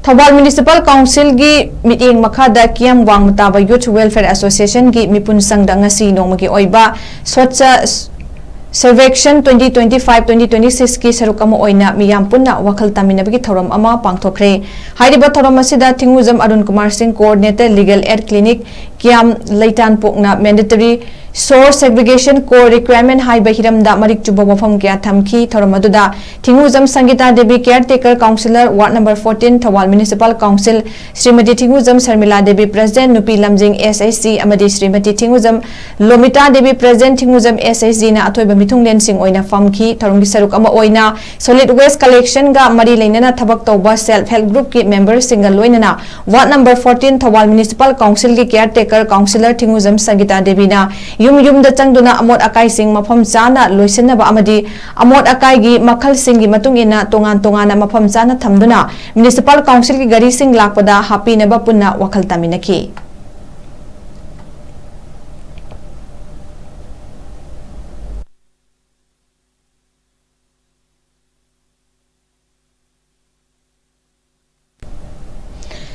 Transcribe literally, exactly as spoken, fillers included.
Thoubal municipal ꯀꯥꯎꯟꯁꯤꯜꯒꯤ ꯃꯤꯠꯌꯦꯡ ꯃꯈꯥꯗ ꯀꯤꯌꯥꯝ ꯋꯥꯡꯃ ꯇꯥꯕ ꯌꯨꯊ ꯋꯦꯜꯐꯤꯌꯔ ꯑꯦꯁꯣꯁꯤꯌꯦꯁꯟꯒꯤ ꯃꯤꯄꯨꯟ ꯁꯪꯗ ꯉꯁꯤ ꯅꯣꯡꯃꯒꯤ ꯑꯣꯏꯕ Swachh ꯁꯔꯚꯦꯛꯁꯟ twenty twenty-five twenty twenty-six ꯀꯤ ꯁꯔꯨꯛ ꯑꯃ ꯑꯣꯏꯅ ꯃꯤꯌꯥꯝ ꯄꯨꯟꯅ ꯋꯥꯈꯜ ꯇꯥꯃꯤꯟꯅꯕꯒꯤ ꯊꯧꯔꯝ ꯑꯃ ꯄꯥꯡꯊꯣꯛꯈ꯭ꯔꯦ꯫ ꯍꯥꯏꯔꯤꯕ ꯊꯧꯔꯝ ꯑꯁꯤꯗ ꯊꯤꯡꯉꯨꯖꯝ ꯑꯔꯨꯟ ꯀꯨꯃꯥꯔ ꯁꯤꯡ, coordinator legal aid clinic, ꯀꯤꯌꯥꯝ ꯂꯩꯇꯥꯟꯄꯣꯛꯅ mandatory source segregation core requirement ꯍꯥꯏꯕ ꯍꯤꯔꯝꯗ ꯃꯔꯤꯛ ꯆꯨꯝꯕ ꯋꯥꯐꯝ ꯀꯌꯥ ꯊꯝꯈꯤ꯫ ꯊꯧꯔꯝ ꯑꯗꯨꯗ Thingujam Sangita Devi, caretaker councillor, ward number fourteen, Thoubal municipal council, Shrimati Thingujam Sharmila Devi, president, ꯅꯨꯄꯤ ꯂꯝꯖꯤꯡ S H C, ꯑꯃꯗꯤ Shrimati ꯊꯤꯡꯉꯨꯖꯝ ꯂꯣꯃꯤꯇꯥ Devi, president, ꯊꯤꯡꯉꯨꯖꯝ S H G ꯅ ꯑꯊꯣꯏꯕ ꯃꯤꯊꯨꯡꯂꯦꯟꯁꯤꯡ ꯑꯣꯏꯅ ꯐꯝꯈꯤ꯫ ꯊꯧꯔꯝꯒꯤ ꯁꯔꯨꯛ ꯑꯃ ꯑꯣꯏꯅ solid waste collection ꯒ ꯃꯔꯤ ꯂꯩꯅꯅ ꯊꯕꯛ ꯇꯧꯕ self help group ꯀꯤ member ꯁꯤꯡꯒ ꯂꯣꯏꯅꯅ ward number fourteen Thoubal municipal ꯀꯥꯎꯟꯁꯤꯜꯒꯤ caretaker councillor ꯊꯤꯡꯉꯨꯖꯝ ꯁꯪꯒꯤꯇꯥ ꯗꯦꯕꯤꯅ ꯌꯨꯝ ꯌꯨꯝꯗ ꯆꯪꯗꯨꯅ ꯑꯃꯣꯠ ꯑꯀꯥꯏꯁꯤꯡ ꯃꯐꯝ ꯆꯥꯅ ꯂꯣꯏꯁꯤꯟꯅꯕ ꯑꯃꯗꯤ ꯑꯃꯣꯠ ꯑꯀꯥꯏꯒꯤ ꯃꯈꯜꯁꯤꯡꯒꯤ ꯃꯇꯨꯡ ꯏꯟꯅ ꯇꯣꯉꯥꯟ ꯇꯣꯉꯥꯟꯅ ꯃꯐꯝ ꯆꯥꯅ ꯊꯝꯗꯨꯅ ꯃ꯭ꯌꯨꯅꯤꯁꯤꯄꯥꯜ ꯀꯥꯎꯟꯁꯤꯜꯒꯤ ꯒꯥꯔꯤꯁꯤꯡ ꯂꯥꯛꯄꯗ ꯍꯥꯞꯄꯤꯅꯕ ꯄꯨꯟꯅ ꯋꯥꯈꯜ ꯇꯥꯃꯤꯟꯅꯈꯤ꯫